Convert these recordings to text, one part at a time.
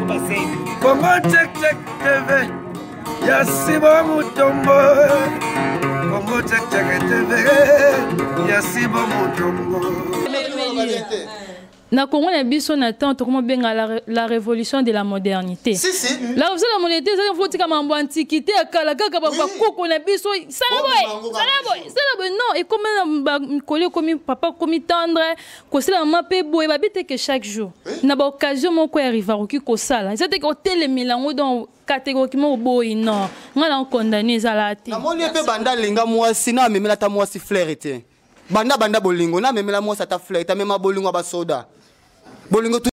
Congo Check Check TV ya Sibo Mutombo Congo Check Check TV ya Sibo Mutombo. Na Congo na biso na temps tokomo benga la révolution de la modernité. Si, si. La révolution de la modernité ezali faut tika mambo antiquité ya kala kaka ba koko na biso sala boye sala boye sala boye non ekoma na ba mikolo ekomi papa komi tendre kosala mama mpe boye babi te ke chaque jour na ba occasion moko ya riva okoki kosala eza te ke otelemela yango donc catégoriquement oboyi non ngai na condamné ezala te. Namoni ye mpe banda alinga mwasi na amemela ata mwasi fleur te. Banda banda bolingo na memela mwasi ata fleur ta mema bolingo ya basoda bolingo tu.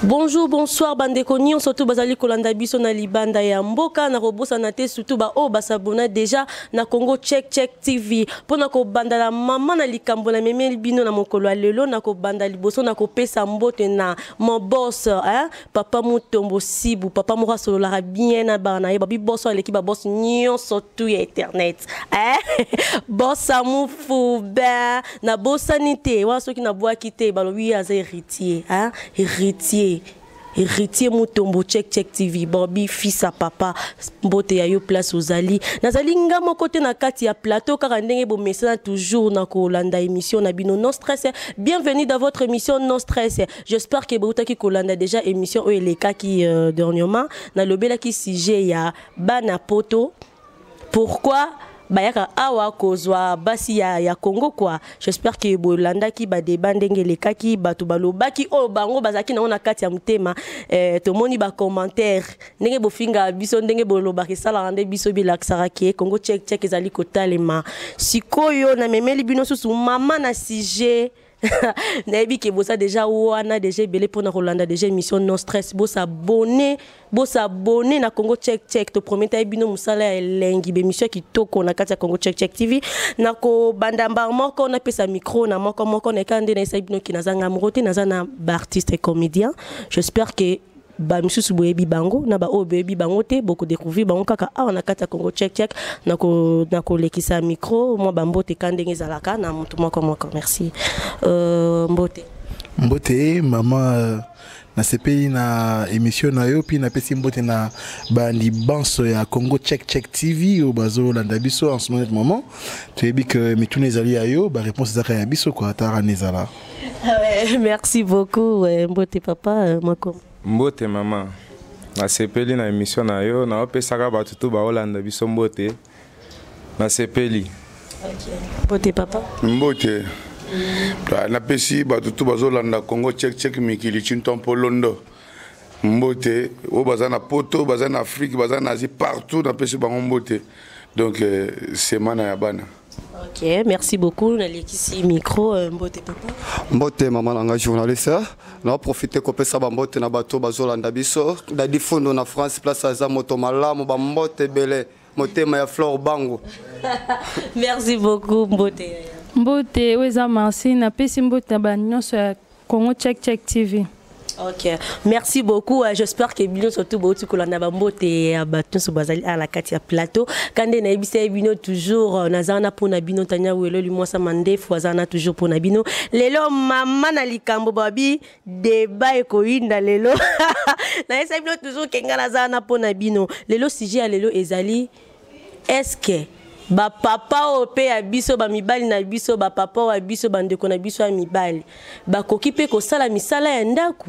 Bonjour, bonsoir, bandeko nyonso tout bazali kolanda biso na libanda ya mboka na kobosana te surtout ba oyo basabona déjà na Congo Check Check TV pona kobanda la mama na likambo na memeli bino na mokolo ya lelo na kobanda liboso na kopesa mbote na mon boss hein, Papa Mutombo Sibu, papa moko asololaka bien na bana na ye, babi boss aleki ba boss nyonso tout ya internet. Eh? Boss Mufube, na bosani te, wana soki na bwaki te, balobi ye aza héritier, hein? Héritier. Héritier Mutombo Check Check TV, Bobby fils à papa, mbote ya yo place ozali. Nazali nga moko te na kati ya plateau kaka ndenge bomesana toujours na kolanda émission na bino non stress. Bienvenue dans votre émission non stress. J'espère que boutaki kolanda déjà émission oyo elekaki dernièrement nalobelaki sujet ya bana poto pourquoi bayaka awa kozwa basi ya Congo quoi. J'espère que bolandaki ba débat ndenge elekaki bato balobaki oyo bango bazalaki nango na kati ya motema. Tomoni ba commentaire ndenge bofinga biso ndenge bolobaka esalaka nde biso bilakisaka ke Congo Check Check ezali kotalema. Sikoyo namemeli bino susu mama na sujet. Nayebi ke boza déjà wana déjà ebele mpona kolanda déjà émission non stress. Bosabone, bosabone na Congo Check Check. Toprometa ye bino mosala ya elengi, ba émission ya kitoko na kati ya Congo Check Check TV. Na kobanda mbala moko napesa micro na moko moko na ekala nde nayesaki bino ke naza nga moko te, naza na ba artiste et comédien. J'espère que ba misusu boyebi bango na ba oyo boyebi bango te, boko découvrir bango kaka awa na kati ya Congo Check Check. Na ko, na kolekisa micro mwa ba mbote ka ndenge ezalaka na motu moko moko. Merci. Mbote. Mbote mama nasepeli na émission na yo, puis napesi mbote na bandi banso ya Congo Check Check TV oyo bazolanda biso en ce moment. Toyebi que mituna ezali ya yo, ba réponse ezalaka ya biso quoi, atara nezala. Ouais, merci beaucoup, ouais, mbote papa moko. Mbote mama. Nasepeli na émission na yo, na opesaka bato tu baolanda biso mbote. Nasepeli. Okay. Mbote papa. Mbote. Napesi bato tu bazolanda Congo Check Check mikili Chintompo Londo. Mbote, oyo baza na Poto, baza na Afrique, baza na Asie, partout napesi bango mbote. Donc semana ya bana. Ok, merci beaucoup. Nalekisi micro, mbote papa. Mbote mama nanga journaliste. Na profiter kopesa ba mbote na bato bazolanda biso. Dadi Fondo na France place aza moto malamu ba mbote belé. Motema ya Flore Bango. Merci beaucoup mbote. Mbote oza merci na pesi mbote na ba nyonso ya Congo Check Check TV. Ok, merci beaucoup. J'espère que bino surtout bauti kolanda ba mbote ya bato nyonso bazali à la kati ya plateau. Kande na yebisa ye bino toujours nazana pona bino Tanya Welo limwasa mandefu azana toujours pona bino. Lelo mama na likambo babi débat ekoyinda lelo. Na yebisa bino toujours ke nga nazana pona bino. Lelo sujet ya lelo ezali est-ce que ba papa oyo pe ya biso, ba mibali na biso, ba papa oyo ya biso, ba ndeko na biso ya mibali, bakoki pe kosala misala ya ndako?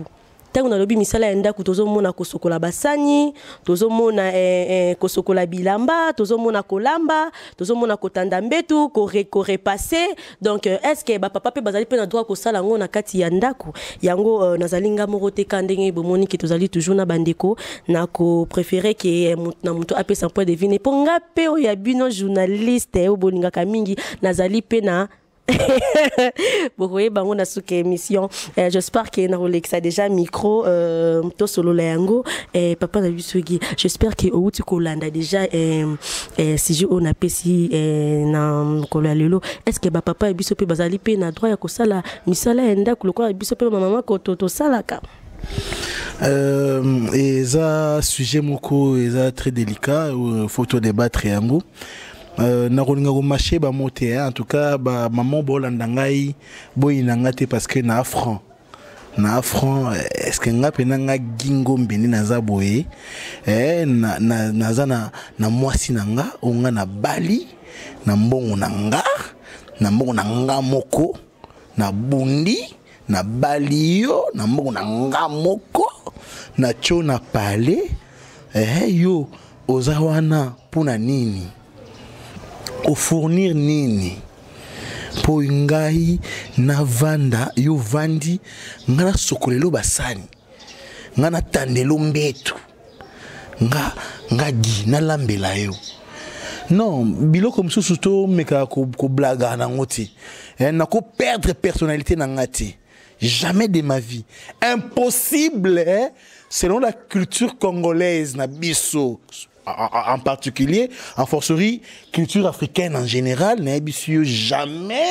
Ntango nalobi misala ya ndako, tozomona kosokola basani, tozomona kosokola bilamba, tozomona kolamba, tozomona kotanda mbetu, korepasser. Donc est-ce que ba papa pe bazali pe na droit kosala yango na kati ya ndako? Yango nazali nga moko te ka ndenge bomoni ke tozali toujours na bandeko, na ko préférer ke na moto apesa point de vue. Ne po nga pe oyo ya bino journaliste, oyo bolingaka mingi, nazali pe na bokoyeba bango na suka émission. J'espère que na kolekisa déjà micro tosolola yango. Papa na biso Guy, j'espère que outi kolanda déjà sujet oyo napesi na mokolo ya lelo. Est-ce que ba papa ya biso pe bazali pe na droit ya kosala misala ya ndako lokola biso pe ba mama koto tosalaka? Eza sujet moko eza très délicat, faut to débattre yango. Nakolinga komashe bamo te, hein. En tout cas bamama bolanda ngai, boyina nga te parce que na franc, na franc. Est ce que nga mpena nga Gingo Mbende naza boye, eh, naza na mwasi na nga oyo nga nabali na mbongo na nga, na mbongo na nga moko, nabundi, nabali yo na mbongo na nga moko, na tio na pale, eh, yo oza wana mpona nini? Ofournir nini mpo ngai navanda, yo vandi, ngai nasokolelo basani, ngai natandelo mbetu, nga gi nalambela yo? Non, biloko mosusu tomekaka koblagaka nango te. Eh, nakoperdre personnalité na nga te, jamais de ma vie, impossible, eh? Selon la culture congolaise na biso en particulier, en forcerie culture africaine en général, nayebi yo, jamais,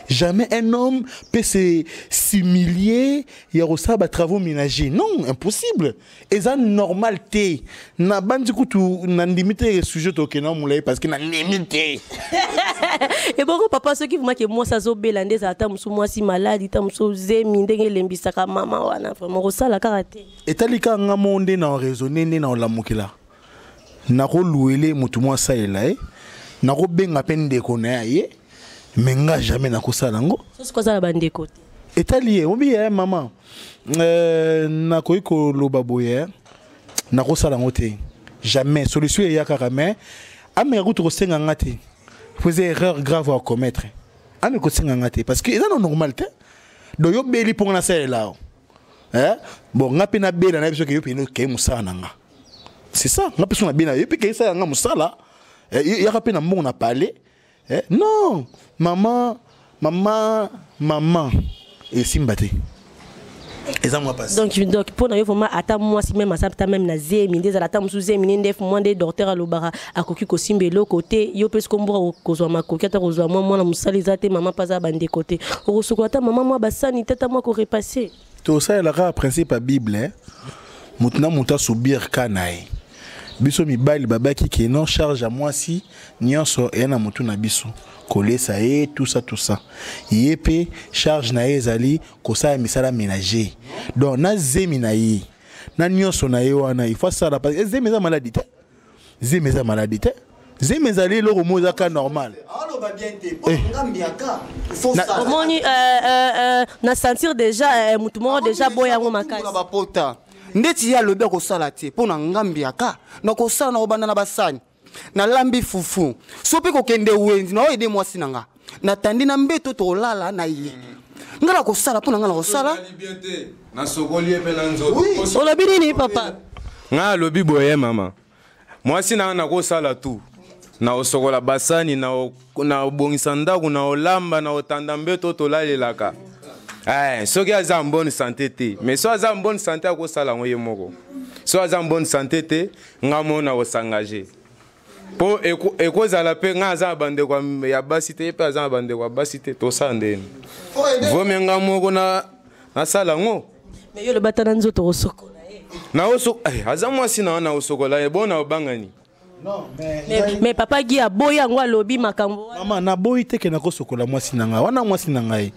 jamais un homme peut se s'humilier ya kosala batravaux ménagers. Non, impossible, eza normal te. Na bandi kutu nandimi te sujet tokenda molai parce que nandimi te. Ebongo papa, soki vraiment ke mwasi azobela, nde ezala ta mosu mwasi maladi, ta mosu zemi, ndenge elembisaka mama wana, vraiment kosala kaka te? Etali kaka nga mo nde na raisonne, nde na olamukela, nakoluwele motu mwa asalela ye, nakobenga mpe ndeko na ye, me nga jamais nakosala yango. Soki aza na bandeko te? Etali ye obi ye mama. Nakoki koloba boye, nakosala yango te, jamais. Solution eya kaka, mais ameka kutu kosenga nga te, po eza erreur grave à commettre. Ameka kosenga nga te parce que eza na normal te. Donc yo beli mponga nasalela o, eh? Bon, nga mpe nabela, nayebi soki yo mpe okei mosala na nga, c'est ça. Nga mpe so nabela, yo mpe kei sala nga mosala. Eh, yaka mpe na mbongo na pale, eh? Non, mama, mama, mama, esimba te, eza mwa pasi. Donc mpo na yo vraiment, ata mwasi même aza ata même na zemi, nde ezala ata mosusu zemi ne ndef mwa, nde docteur alobaka akoki kosimba eloko te, yo mpe siko mboka kozwa makoki ata kozwa mwa mwana mosala eza te, mama mpe aza bandeko te, okosokola ata mama mwa basani te, ata mwa korepasser? Tosalelaka principe ya Bible, eh? Moto na moto asubir ka na ye. Biso mibali babaki ke non, charge ya mwasi nyonso eya na motu na biso, kolesa ye, tout ça, tout ça. Ye mpe charge na ye ezali kosala misala ménager. Donc na zemi na ye, na nyonso na ye wana, il faut asala parce que zemi eza maladi te, zemi eza maladi te, zemi ezali eloko moko eza ka normal. Aloba bien te mpo ngambi yaka. Omoni, na sentir déjà motu moko déjà boya yango makasi. Bapota ndeti ye alobi akosala te, mpo na ngambi yaka nakosala, na kobanda na basani, nalambi fufu, so mpe kokende wenzi na oyo ede mwasi na nga, natandi na mbeto, tokolala na ye, nga na kosala mpo na nga na kosala. Nasokoli ye mpe na nzoto. Olobi nini, papa? Ngai alobi boye, mama, mwasi na nga nakosala tu, na osokola basani, na obongisa ndako, na olamba, na otanda mbeto tolalelaka. Eh, soki aza en bonne santé te, mais so aza en bonne santé, akosala yango ye moko. So aza en bonne santé te, nga mo na kosengage mpo ekozala mpe nga aza na bandeko ya basi te, ye mpe aza na bandeko ya basi te, tosala ndeni vomi nga moko nasala yango. Mais yo loba ata na nzoto kosokola ye. Aza mwasi na wana, osokola ye bona obangani. Non, mais, mais papa Guy aboyi yango, alobi makambo wana. Mama, naboyi te ke nakosokola mwasi na ngai wana. Mwasi na ngai,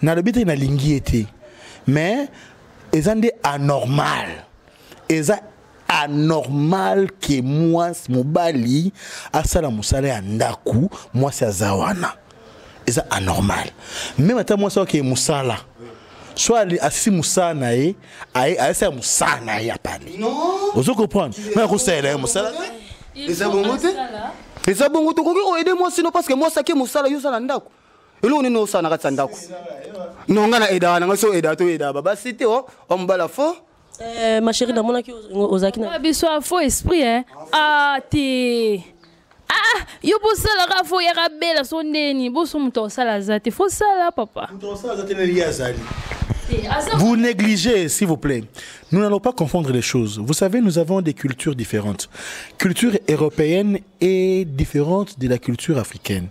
nalobi te nalingi ye te, mais eza nde anormal, eza anormal ke mwasi, mobali asala mosala ya ndako, mwasi aza wana. Eza anormal. Même ata mwasi akee mosala, so asisi mosala na ye, ayesala mosala na ye apale, ozo comprendre, mais akosalela ye mosala te. Eza bongo te, eza bongo. Tokoki koaider mwasi no parce que mwasi ake mosala, yo osala ndako, eloko nini osala na kati ya ndako? No, nga na aidaka na ngai, so aidaka to aidaka babasi te o mobala fo. Ma chérie, namonaki ozalaki na biso a faux esprit, hein? Ah te, ah yo bosalaka fo yaka bela so ndeni boso moto akosala aza te, fo sala papa. Moto akosala aza te, neli ye azali. Vous négligez, s'il vous plaît. Nous n'allons pas confondre les choses. Vous savez, nous avons des cultures différentes. Culture européenne est différente de la culture africaine.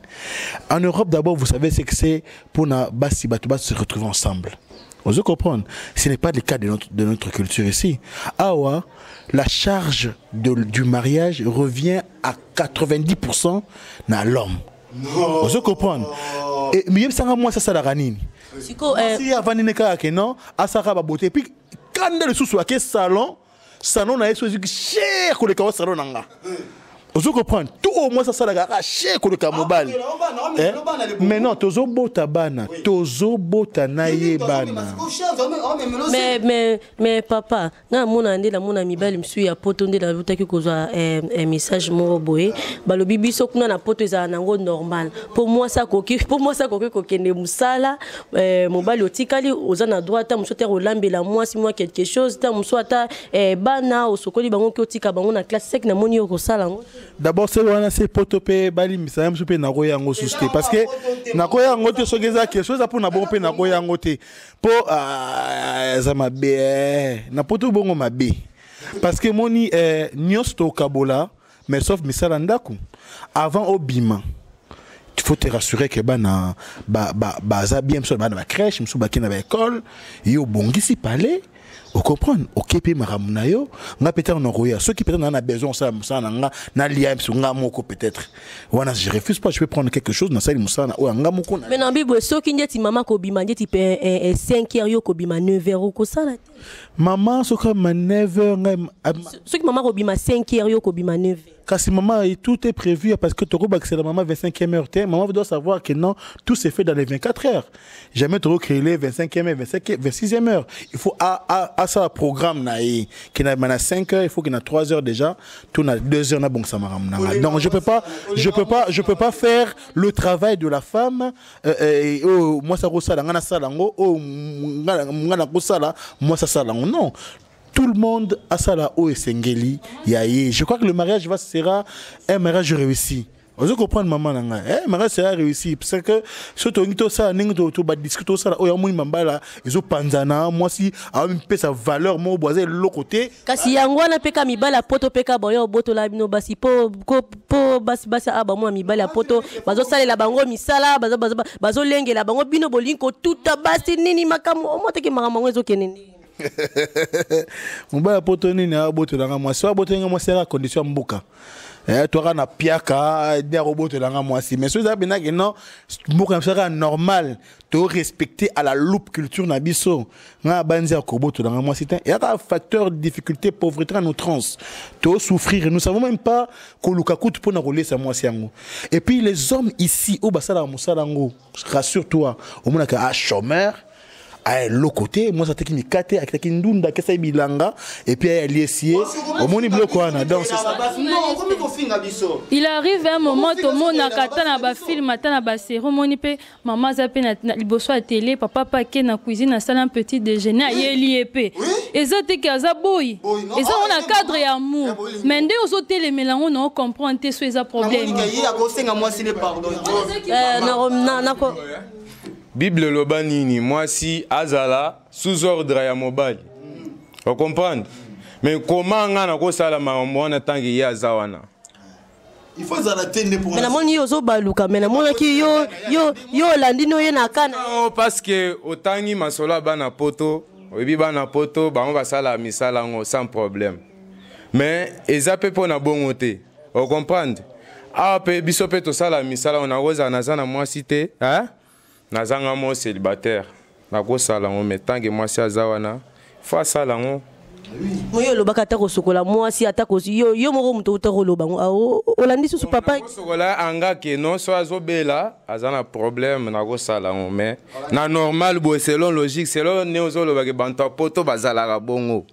En Europe, d'abord, vous savez ce que c'est pour na basi bato se retrouver ensemble. Vous comprendre? Ce n'est pas le cas de notre culture ici. Awa, la charge du mariage revient à 90% na l'homme. Vous comprendre? Et mais ça moi ça ça la nini. Siko Si avandi ne kaka ke non, asaka ba beauté puis quand le sous ke salon, salon na yeso cher koleka wa salon nanga. Ozo comprendre? Tout au moins ça ça la cher koleka mobali. Eh? Mais non, tozo bota bana, tozo bota na ye bana. Mais papa, nga mona nde la mona mibali msu ya poto nde la lutaki kozwa message moko boye. Balobi biso kuna na poto ezala nango normal. Pour moi ça koki, pour moi ça koki kokende musala, mobali otikali oza na droit ta muso te rolambela moi si moi quelque chose ta muso ata bana osokoli bango ki otika bango na classe sec na moni okosala ngo. D'abord c'est wana c'est poto pe bali misala musu pe nakoya yango suste parce que nakoya yango te soki eza quelque chose pour na bon pe nakoya yango te po eza mabe na poto bongo mabe parce que moni nyonso tokabola mais sauf misala ndako avant obima il faut te rassurer que bana ba ba baza bien so bana ba crèche musu ba kina ba école yo bongisi palais o comprendre OK pe makambo na yo nga peut-être na roya ceux qui peut-être na besoin ça ça na nga na lia msu nga moko peut-être wana je refuse pas, je peux prendre quelque chose na sali musala na oya nga moko na Mais na bibo soki ndeti mama ko bima ndeti pe 5 heures yo ko bima 9 heures ko sala te. Maman soki ma 9 heures nga soki mama ko bima 5 heures yo ko bima 9 heures. Kasi maman, tout est prévu parce que Toro c'est la maman 25e heure. Maman doit savoir que non, tout s'est fait dans les 24 heures. Jamais Toro créé les 25e heure, 25e, 26e heure. Il faut à ça programme naï. Qui n'a pas 5 heures, il faut qu'il y ait 3 heures déjà. Tout n'a 2 heures na bon ça m'a ramené. Donc je peux pas faire le travail de la femme. Oh, moi ça rosala, ngana sala ngo, oh, ngana rosala, moi ça sala ngo. Non. Tout le monde a ça là haut et Sengeli, yaye. Je crois que le mariage va sera un mariage réussi. Vous comprenez maman nanga. Eh mariage sera réussi parce que surtout ngi to ça ningi to to ba discuter ça là oya moni mambala ezo panzana moi si a mpe sa valeur mo boise l'autre côté. Kasi yango na peka mibala poto peka boyo boto la bino basi po ko po basi basi aba mo mibala poto bazo salela bango misala bazo bazo bazo lengela bango bino bolinko tuta basi nini makamu o moteke makambo ezo kenene. Mobala poto nini abotolanga mwasi abotolinga mwasi ya condition mboka eh toka na piaka de robotolanga mwasi mais soza benaki non mboka sera normal to respecter à la loupe culture na biso nga banzi ya kobotolanga mwasi te ya ka facteur de difficulté pauvreté en outrance to souffrir nous savons même pas koluka kutu pona kolesa mwasi yango et puis les hommes ici au basala musala ngo rassure-toi au monaka a chômeur à l'autre côté moi ça te qui mikate akitaki ndunda kesa bilanga et puis elle lié au moni bloc wana donc c'est ça. Non komi kofinga biso. Il arrive un moment tout monde na kata na ba film ata na ba cérémonie pe maman za pe na liboso à télé papa paquet na cuisine na salle un petit déjeuner ayeli pe eza te ki aza boy eza on a cadre ya amour mais nde ozo télé melango na comprendre te so eza problème. Ye akosenga mwasi ne pardon. Na na ko Bible loba nini mwasi azala sous ordre ya mobali. Vous comprenez? Mais comment nga na kosala makambo wana tant que ye aza wana? Il faut zala tende pour Mais na moni yo zo baluka mais na mona ki yo yo yo landino ye na kana. Non parce que otangi masolo bana poto, oyebi bana poto bango basala misala ngo sans problème. Mais eza pe pona bongo te. Vous comprenez? Ah pe biso pe tosala misala ona koza na za na mwasi te, hein? Nazanga mo célibataire nakosala ngo mais tant que mwasi aza wana faut asala ngo. Moyo lobaka ata kosokola mwasi ata kosi yo yo moko moto uta koloba ngo olandi susu papa kosokola anga ke non so azobela aza na problème nakosala ngo mais na normal boye selon logique selon ne ozolobaka banto poto bazalaka bongo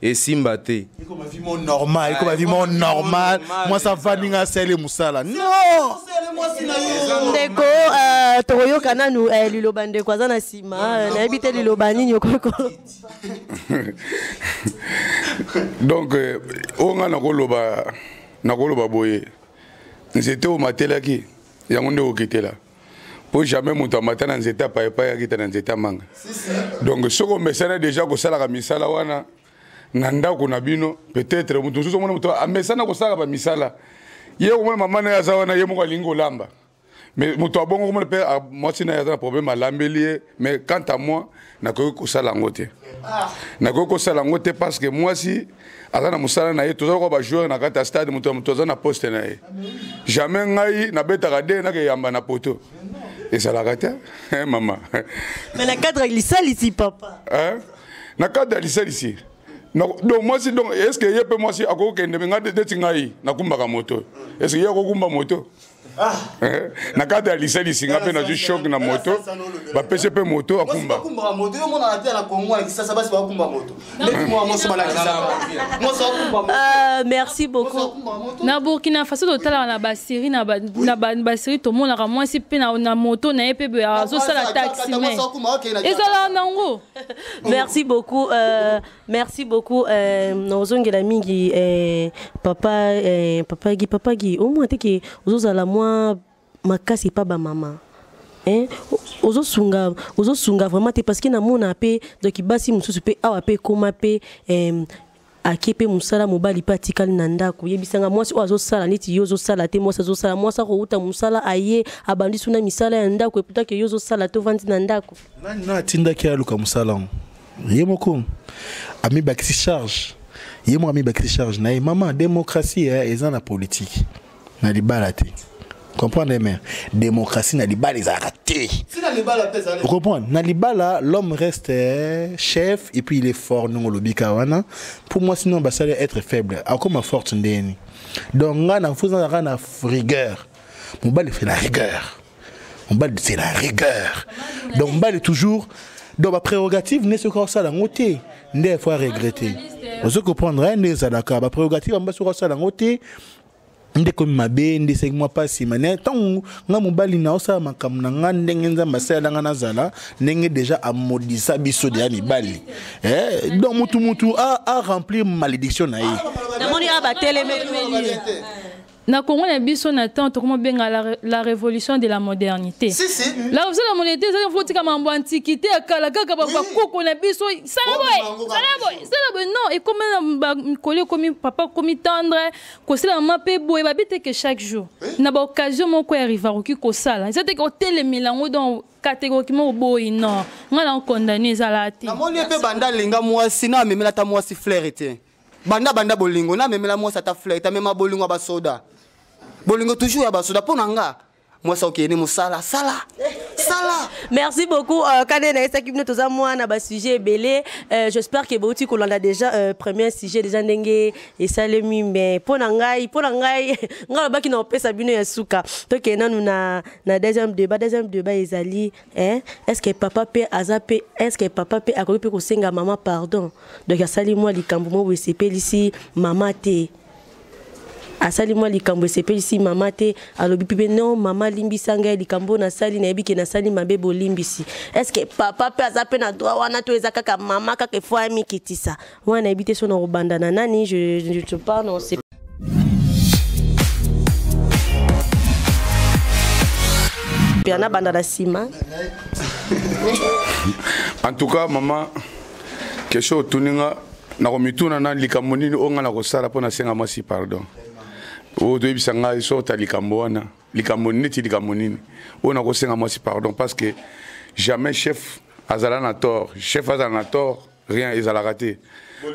esimba te. Comme vie mon normal, comme vie mon normal. Moi ça va ninga sele musala. Non. Ndeko toyoka nanu liloba ndeko aza na sima nayebi te liloba nini okoko. Donc onga nakoloba boye. Nzete o matelaki yango nde okitela. Po jamais moto amata na nzete ya payepaye akita na nzete ya manga. Donc soko mesana déjà kosalaka misala wana na ndako na bino peut-être moto mosusu omona moto amesana kosala ba misala. Ye omona mama na ye aza wana ye moko alingi kolamba. Mais moto abongo komona mpe ah, mwasi na ye aza na problème, alambeli ye. Mais quant à moi, nakoki kosala yango te, nakoki kosala yango te, parce que mwasi aza na mosala na ye. Toza lokola bajoueur na kati ya stade, moto ya moto aza na poste na ye. Jamais ngai nabetaka de nakeyamba na poto, ezalaka te, mama. Mais na cadre ya lisalisi, papa? Hein? Na cadre ya lisalisi, donc mwasi, donc est ce que ye mpe mwasi akokende ngai neti ngai nakumbaka moto, est ce que ye akokumba moto? Ah. Eh, na cadre ya lisalisi, nga mpe nazwi choc na moto, bapesi mpe moto akumba. Akumbaka moto, yo omonaka te na Kongo ya Kisasa basi bakumba moto neti mwa mwasi balakisaka mwasi akumba moto. Merci beaucoup. Na Burkina Faso, totalaka na basérie, na basérie tomonaka mwasi mpe na moto na ye mpe boye azosala taxi, mais ezalaka nango. Merci beaucoup, merci beaucoup. Nazongela mingi papa, papa Gi, papa Gi, omona te ke ozozala mwa makasi epa bamama, hein? Ozosunga, ozosunga vraiment te, parce que namona mpe, donc basi mosusu mpe awa mpe ekóma mpe ake mpe mosala, mobali mpe atikali na ndako. Yebisanga, mwasi oyo azosala neti yo ozosala te, mwasi azosala, mwasi akouta mosala, aye abandi suna misala ya ndako, eputake yo ozosala te, ovandi na ndako. Nani na atindaki aluka mosala yango? Ye moko amibakisi charge, ye moko amibakisi charge na ye. Mama, démocratie eza na politique na libala te. Comprendre, mère, démocratie na libala ezalaka te. Si na libala mpe ezali. Comprendre, na libala, l'homme reste chef et puis il est fort. Ndongo olobika wana, pour moi, sinon basali être faible akoma forte ndeni. Donc nga na fozalaka na rigueur, mobali fait la rigueur, mobali c'est la rigueur. Donc mobali toujours, donc baprérogative nde soki osala yango te, nde faut regretter. Ozo comprendre, nde ezalaka baprérogative amba, soki osala yango te, nde komi mabe, nde esengi mwa mpasi. Mane ntango nga mobali na osala makambo na nga ndenge Nzambe asalela nga, nazala ndenge déjà amodisa biso deya mibali. Donc mutu a remplir malédiction na ye. Namoni awa batelemeli. Na Kongo na biso, na temps tokomobenga la révolution de la modernité. Si, si. La révolution de la modernité ezali fo tika mambo antiquité ya kala kaka, bakoko na biso, sala boye, sala boye, sala boye. Non, ekomi na mikolo, ekomi papa komi tendre, kosala mama mpe boye. Babi te ke chaque jour na baoccasion moko ya riva akoki kosala, eza te ke otelemela yango, donc catégoriquement oboyi. Non, ngai na okondamne, ezala te. Namoni ye mpe banda alinga mwasi na amemela ata mwasi fleur te. Banda bolingo na amemela mwasi ata fleur te. Amema bolingo ya basoda, bolingo toujours ya basoda. Mpo na nga, mwasi akokende mosala, sala, sala. Merci beaucoup. Kande nayesaki bino toza mwana basujet ebele. J'espère ke bauti kolanda déjà premier sujet déjà ndenge esalemi. Mais mpo na ngai, ngai alobaki na opesa bino ya suka. Tokende nanu na deuxième débat. Deuxième débat ezali, hein, est ce que papa mpe aza mpe, est ce que papa mpe akoki mpe kosenga mama pardon? Donc asali mwa likambo moko esepelisi mama te, asali mwa likambo esepelisi mama te, alobi mpe: "Non mama, limbisa ngai, likambo nasali, nayebi ke nasali mabe, bolimbisi." Est ce que papa mpe aza mpe na droit wana to eza kaka mama kaka efo amikitisa wana? Nayebi te so na kobanda na nani. Je te parle, non, c'est nabanda na nsima. En tout cas, mama, question otuni nga, nakomituna na likambo nini oyo nga nakosala mpo nasenga mwasi pardon. Oyo toyebisa ngai sorte ya likambo wana, likambo neti likambo nini oyo nakosenga mwasi pardon? Parce que jamais chef azala na tort, chef azala na tort, rien ezalaka te.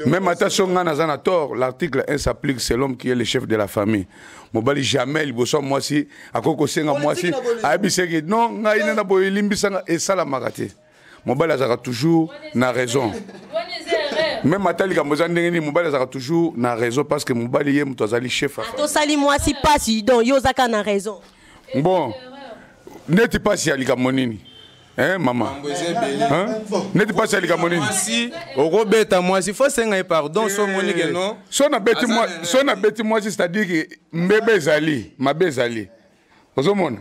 Même ata so ngai naza na tort, l'article 1 s'applique, c'est l'homme qui est le chef de la famille. Mobali jamais liboso ya mwasi akoki kosenga mwasi, ayebisaki: "Non, ngai nde na boye, elimbisanga." Esalamaka te. Mobali azalaka toujours na raison, même ata likambo eza ndenge nini, mobali azalaka toujours na raison, parce que mobali ye moto azali chef ya famille. Tosali mwasi pasi, donc yo ozaka na raison. Bon, neti pasi ya likambo nini, hein, mama? Hein? Neti pasi ya likambo nini? Mwasi okobeta mwasi, fo senga ye pardon so omoni ke non. So nabeti mwasi, c'est-à-dire ke mbebe ezali, mabe ezali. Ozomona,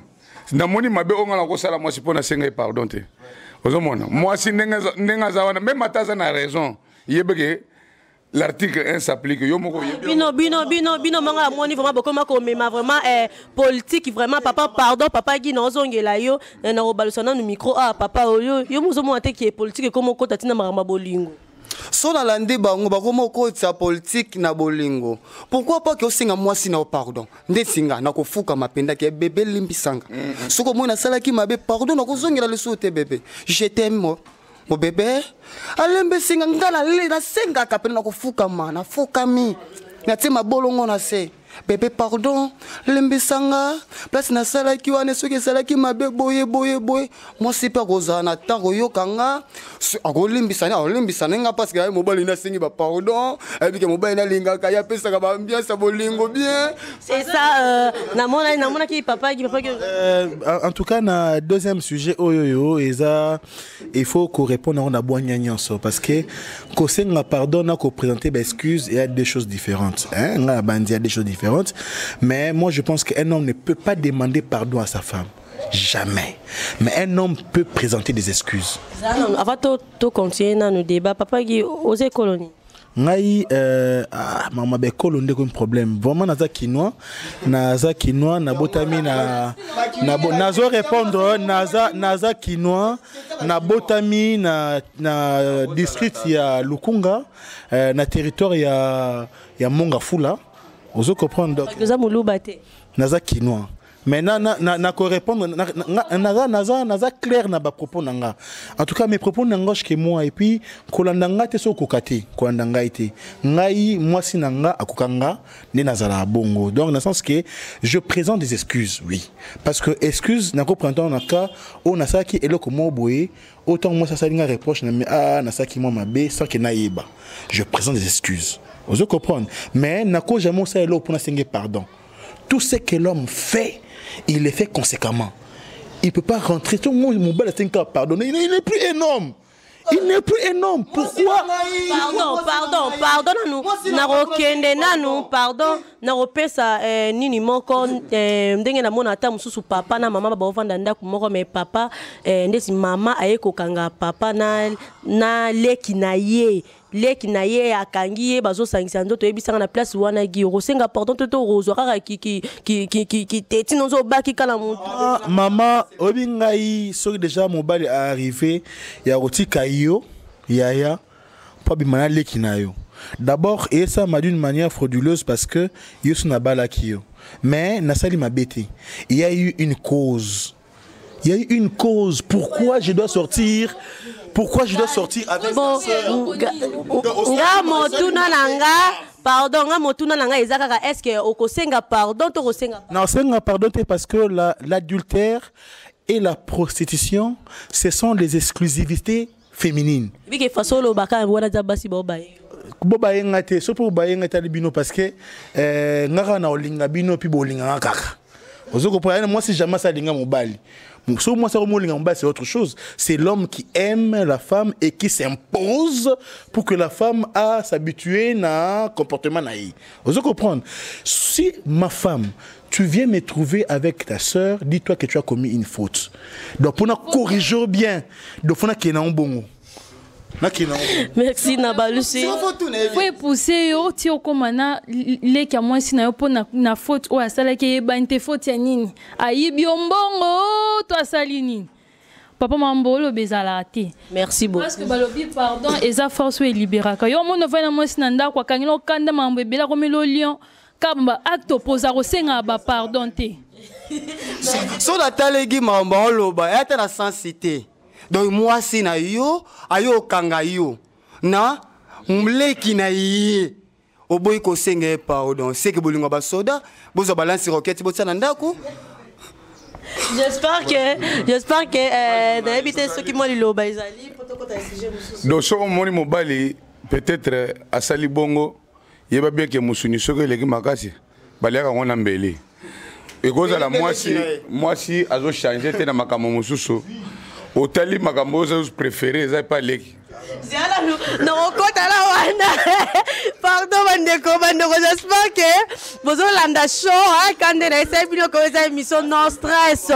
namoni mabe oyo nga nakosala mwasi mpo nasenga ye pardon te. Ozomona mwasi ndenge aza wana, même ata aza na raison, yebe ke l'article 1 s'applique, yo moko oyebi. Bino manga amoni vraiment bokoma komema vraiment politique vraiment. Papa, pardon, papa Gi, na ozongela yo, na kobalusa nanu micro. Ah papa, oyo yo mozomona te ke politique ekoma okota ntina makambo ya bolingo? So nalandi bango bakoma okotisa politike na bolingo. Pourquoi pas ke osenga mwasi na yo pardon? Ndeti nga nakofukama mpenza ke bebe limbisanga. Soki omoni nasalaki mabe, pardon, nakozongela lisusu te bebe. Je t'aime mo. Mon bébé, alembesinga nga nasengaka pene nakofukama, nafukami. Natie mabolongo na se. Bébé pardon, lembisanga place nasalaki wana soki esalaki mabe boye boye boye. Mwasi mpe akozala na temps koyoka nga, akolimbisa ne akolimbisa ne nga parce que aye mobali nasengi ba pardon, ayebi ke mobali nalingaka ye apesaka ba ambiance ya bolingo bien. C'est ça, namona namonaki papa ki papa ki En tout cas, na deuxième sujet oyo yo eza, il faut qu'on réponde na bwanya nyonso parce que kosenga pardon na ko présenter ba excuse, il y a deux choses différentes, hein. Nga bandi, il y a deux choses différentes, mais moi je pense qu'un homme ne peut pas demander pardon à sa femme, jamais, mais un homme peut présenter des excuses. Avant to continuer nanu débat, papa ki oze colonie. Ngai ah, mama bekolo ndeko problème vraiment, naza kinois, naza kinois, nabotami na nazo répondre. Naza kinois, nabotami na district ya Lukunga, na territoire ya Mont-Ngafula, ozo comprendre? Donc oza moluba te? Naza kinois, mais na ko répondre naza clair na ba propos na nga. En tout cas, mes propos n'engagent que moi et puis kolanda nga te so okoka te kolanda ngai te. Ngai mwasi na nga akoka nga nde nazala bongo. Donc na sens que je présente des excuses, oui, parce que excuse nako présenter na cas oyo nasalaki eloko moko boye, autant mwasi asali nga reproche na ah nasalaki mwa mabe sans que nayeba, je présente des excuses, ozo comprendre? Mais nako jamais osala eloko mpona senge pardon. Tout ce que l'homme fait, il le fait conséquemment. Il ne peut pas rentrer. Tout le monde, mon bel, c'est pardonner. Il n'est plus un homme. Il n'est plus un homme. Pourquoi? Pardon, pardon, pardon nanu. Nakokende nanu, pardon, nakopesa nini moko ndenge namona ata mosusu papa na mama baovanda ndako moko, mais papa ndeti mama aye kokanga papa na leki na ye, leki na ye akangi ye, bazosangisa nzoto. Oyebisanga na place wana gi okosenga pardon to okozwa kaka kiteti nozo obaki kala motu? Mama, oyebi ngai soki déjà mobali arrivé ya kotika yo yaya mpo abima na leki na yo, d'abord eyesalama d'une manière frauduleuse parce que yo so nabalaki yo, mais nasali mabe te. Il y a eu une cause, il y a eu une cause pourquoi je dois sortir, pourquoi je dois sortir avec bon, nga motuna na nga, pardon, nga motuna na nga eza kaka: est ce que okosenga pardon to kosenga? Non, osenga pardon te parce que l'adultère et la prostitution, ce sont les exclusivités féminines. Bike façon olobaka wana eza basi baobaye. Bobaye nga te, so mpo bobaye nga etali bino parce que nga kaka na olinga bino mpi bolinganga kaka, ozo comprendre? Mwasi jamais asalinga mobali. So mwasi akomolinga mobali, c'est autre chose. C'est l'homme qui aime la femme et qui s'impose pour que la femme a s'habituer na comportement na ye, ozo comprendre? Si ma femme, tu viens me trouver avec ta sœur, dis-toi que tu as commis une faute. Donc pour corriger bien, donc faut nakende yango bongo, nakende yango. Merci na balusi. Faut epousse yo ti okóma na leki ya mwasi na yo mpo na faute oyo asalaki eyebani te. Faute ya nini? Ayibi yo mbongo to asali nini? Papa, mambo oloba ezalaka te. Merci beaucoup. Parce que balobi pardon eza force oyo eliberaka yo. Omoni ovai na mwasi na ndako, akangeli okanda, mambo ebele, akomeli olion kaka ba acte oposa kosengaka bapardon te. So nataleki makambo oloba eya te na sensi te. Donc mwasi na yo ayo okanga yo na leki na ye, oboyi kosenga ye pardon, seke bolingo ya basoda bozwa balance roquette botia na ndako. J'espère que nayebi te soki mwa liloba ezali po tokota sujet mosusu. Donc soki omoni mobali peut-être asali bongo, yeba bien ke mosuni soki eleki makasi baliaka yango na mbeli. Ekozala mwasi, mwasi azochange te na makambo mosusu. Otali makambo oyo ozo préféré eza epa leki. Ziala nakokota la wana. Pardon bandeko, bandeko, j'espère que bozolanda show kande na esali bino ko eza émission non stress.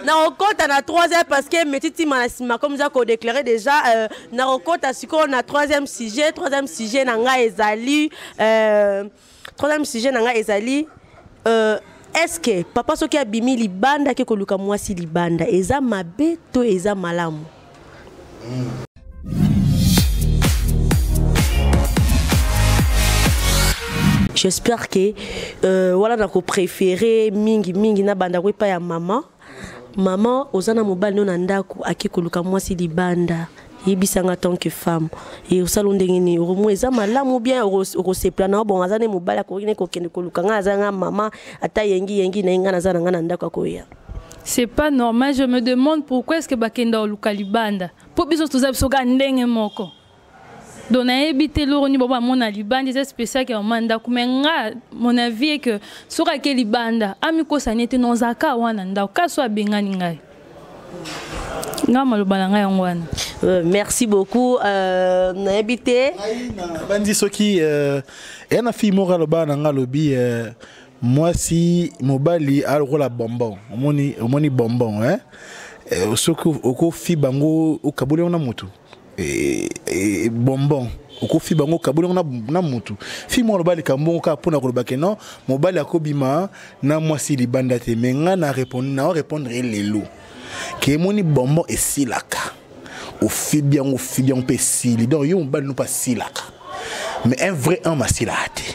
Nakokota na troisième parce que meti ntima na nsima comme eza kodéclare déjà. Nakokota sikoyo na troisième sujet. Troisième sujet na ngai ezali troisième sujet na ngai ezali est-ce que papa soki abimi libanda ake koluka mwasi libanda eza mabe to eza malamu? J'espère que wana na ko préférer mingi mingi na banda ko epa ya maman. Maman oza na mobali no na ndako ake koluka mwasi libanda. Yebisanga tant que femme e osala ndenge nini? Okomona eza malamu bien okosepela na bon aza ne mobali akoki ne kokende koluka nga aza nga mama ata yengi yengi na ye nga naza na nga na ndako akoya. C'est pas normal, je me demande pourquoi est-ce que bakenda koluka libanda. Po biso toza biso ka ndenge moko. Donc nayebi te loro ni baba mona libanda eza spécial ke mama ndako, mais nga mon avis est que soki ake libanda amikosa nete nozaka wana ndako ka so abengani ngai. Nga maloba na ngai yango wana. Merci beaucoup nayebi te. Bandi soki eya na fille moko aloba na nga alobi mwasi mobali alokola bonbon, omoni, omoni bonbon hein? Soki okofi bango okaboli yango na motu. Bonbon okofi bango okaboli yango na motu. Fille moko aloba likambo moko kaka mpona koloba ke non mobali akobima na mwasi libanda te, mais nga na répondre, na répondre ye lelo ke emoni bonbon esilaka ofibi yango, ofibi yango mpe esili. Donc yo mobali no mpe asilaka, mais un vrai homme asilaka te.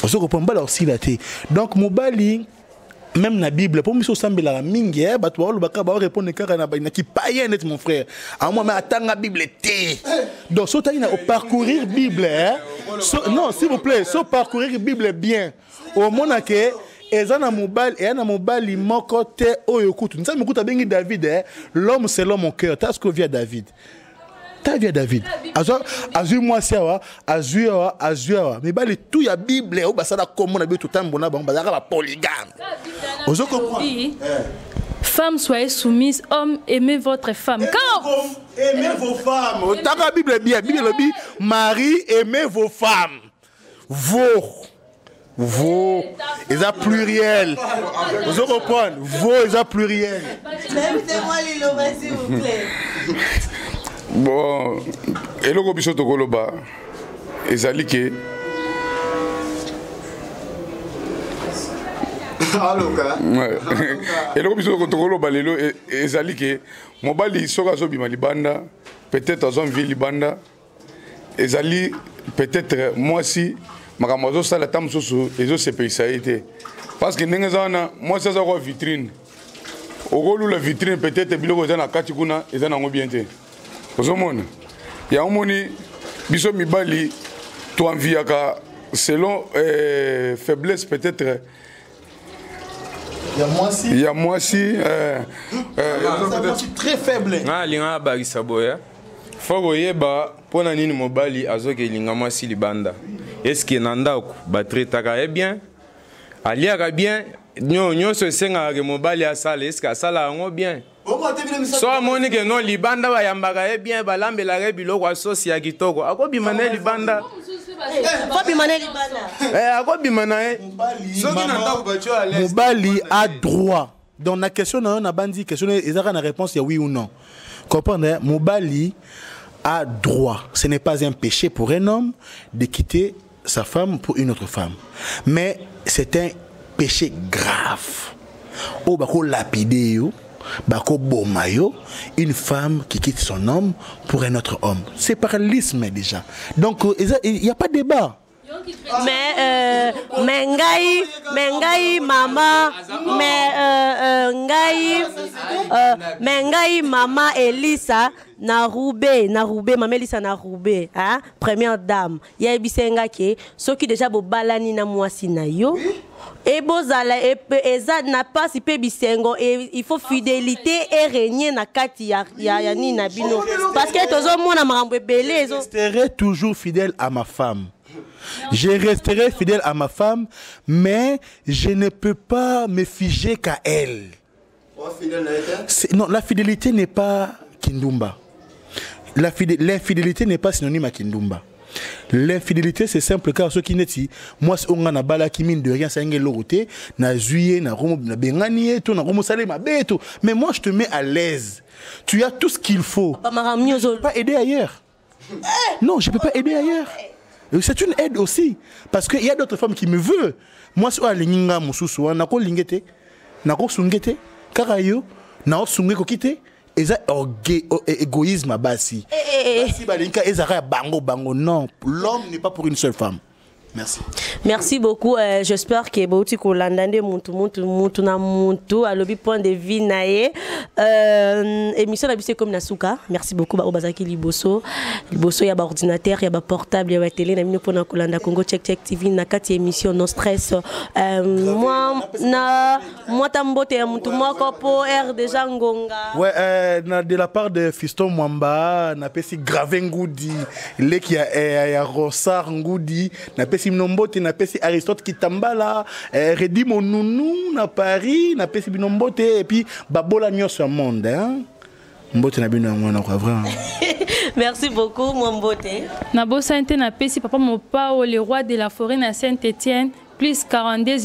Ozo comprendre, mobali akosila te. Donc mobali même na Bible pour miso sambelaka mingi, bato baolobaka baorépondre kaka na kipayen net mon frère. A moi mais atanga Bible te. Donc so tali na parcourir Bible, so, non s'il vous plaît, so parcourir Bible bien. Omona ke eza na mobali, eya na mobali moko te oyo kutu. Nzambe kutu abengi David, l'homme selon mon cœur. T'as ce que vient David. T'as vu David? Azwa, azwi mwasi awa, azwi awa, azwi awa. Mibali tout ya Bible oyo basala kombo na biso totambo na bango, bazalaka ba polygame. Ozo comprendre? Femme, soyez soumise, homme, aimez votre femme. Quand Aimez vos femmes. Otaka Bible bien, Bible elobi, mari, aimez vos femmes. Vos. Vos. Eza pluriel. Ozo comprendre? Vos eza pluriel. Permettez-moi liloba s'il vous plaît. Bon, eloko biso tokoloba ezali ke Aloka. Ouais. Eloko biso tokoloba lelo ezali ke mobali soki azobima libanda, peut-être azomvi libanda, ezali peut-être mwasi makambo azosala ta mosusu ezosepelisa ye te. Parce que ndenge eza wana, mwasi aza kwa vitrine. Okolula vitrine, peut-être biloko eza na kati kuna eza nango bien te. Ozomona? Yango moni biso mibali toenviaka selon faiblesse peut-être ya mwasi. Ya mwasi, Eza mwasi très faible. Nga alinga abakisa boye. Faut koyeba mpona nini mobali azoki elinga mwasi libanda. Est-ce que na ndako batraitaka ye bien? Aliaka bien? Nyonso esengaka ke mobali asala, est-ce que asala yango bien? So amoni ke non libanda bayambaka ye bien, balambelaka ye biloko ya sosi ya kitoko, akobima na ye libanda. Akobima na ye libanda. Akobima na ye. Mobali, Soki na maman, ndako batie yo à l'aise, mobali a droit. Donc la question na yo na bandi, question na yo, ezalaka na réponse ya oui ou non. Comprendre, hein? Mobali a droit. Ce n'est pas un péché pour un homme de quitter sa femme pour une autre femme. Mais c'est un péché grave. Oh, bako lapider yo, bako boma yo, une femme qui quitte son homme pour un autre homme. C'est parallélisme déjà. Donc, il n'y a pas de débat. Mais mais ngai, mais ngai mama, mais ngai mais ngai mama Elisa na Roubaix, na Roubaix, mama Elisa na Roubaix, hein, première dame. Ya ebisenga ke soki déjà bo balani na mwasi na yo. Et bozala et pe eza na pasi pe bisengo et il faut fidélité et régner na kati ya, ya, ya ni na bino parce que tozo mona makambo ebele ezo. Je resterai toujours fidèle à ma femme. Je resterai fidèle à ma femme, mais je ne peux pas me figer qu'à elle. C'est, non, la fidélité n'est pas Kindumba. La l'infidélité n'est pas synonyme à Kindumba. L'infidélité, c'est simple car ce qui n'est si moi, si on a bala qui mine de rien, c'est un l'oroté, na zuye, na romo, na benganie, tout, na romo salé, ma bête, tout. Mais moi, je te mets à l'aise. Tu as tout ce qu'il faut. Papa Maram, mieux Je peux pas aider ailleurs. Non, je peux pas aider ailleurs. C'est une aide aussi. Parce qu'il y a d'autres femmes qui me veulent. Moi, si on a l'inga, mosusu, na ko lingete, na ko sungete, karayo, na ko sunge ko kite. Eza égoïsme à basi. Eh, eh, eh. Basi balinka ezara bango bango. Non, l'homme n'est pas pour une seule femme. Merci. Merci beaucoup. J'espère que bauti kolanda nde mutu mutu mutu na mutu alobi point de vue na ye. Émission na biso comme na suka. Merci beaucoup ba bazaki liboso. Liboso ya ba ordinateur, ya ba portable, ya ba télé na bino pona kolanda Congo Check Check TV na kati émission No Stress. Moi na moi tambote ya mutu moko po R déjà ngonga. Ouais, na de la part de Fiston Mwamba, na pesi Grave Ngudi, leki ya Rosar Ngudi, na pesi Mnombote, na pesi Aristote Kitambala, Redi Monounou na Paris, na pesi Binombote et puis Babola nyonso ya monde hein. Mbote na bino yango wana quoi vraiment. Merci beaucoup moi Mbote. Na bosante na pesi papa Mopao le roi de la forêt na Saint-Étienne plus 42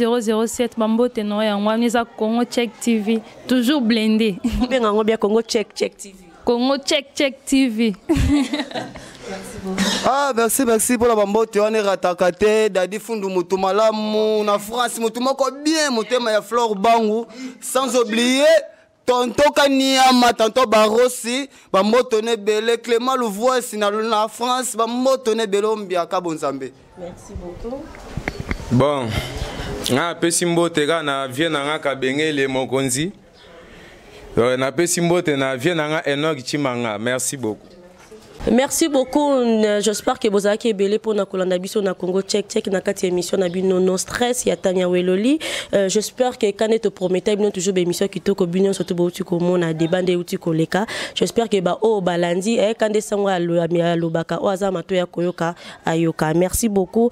007 bambote no yango wana eza Congo Check TV toujours blindé. Benga ngo bien Congo Check Check TV. Congo Check Check TV. Ah merci merci pour la bambote wana erataka te Dadi Fundu mutu malamu na France mutu moko bien motema ya Flore Bangu sans oublier Tonton Kaniama, Tonton Barossi, bamboto ne bele Clément Louvoisi na France, bamboto ne bele Mbiaka Bonzambe. Merci beaucoup. Bon, nga pesi mbote ka na vie na nga kabengele mokonzi. Na pesi mbote na vie na nga Enoch Chimanga. Merci beaucoup. Merci beaucoup. J'espère que vous avez ebele pour na kolanda biso na Congo Check Check na kati émission na bino No Stress ya Tania Weloli. J'espère que quand te promettait bino toujours émission kitoko bino surtout bo tu komona débat nde uti koleka. J'espère que ba o balandi quand sango alobaka o azama to ya koyoka ayoka. Merci beaucoup.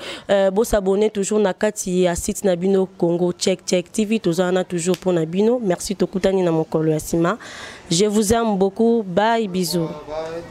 Bo s'abonner toujours na kati ya site na bino Congo Check Check TV tozana toujours pour na bino. Merci tokutani na mokolo ya sima. Je vous aime beaucoup. Bye, bisous. Bye.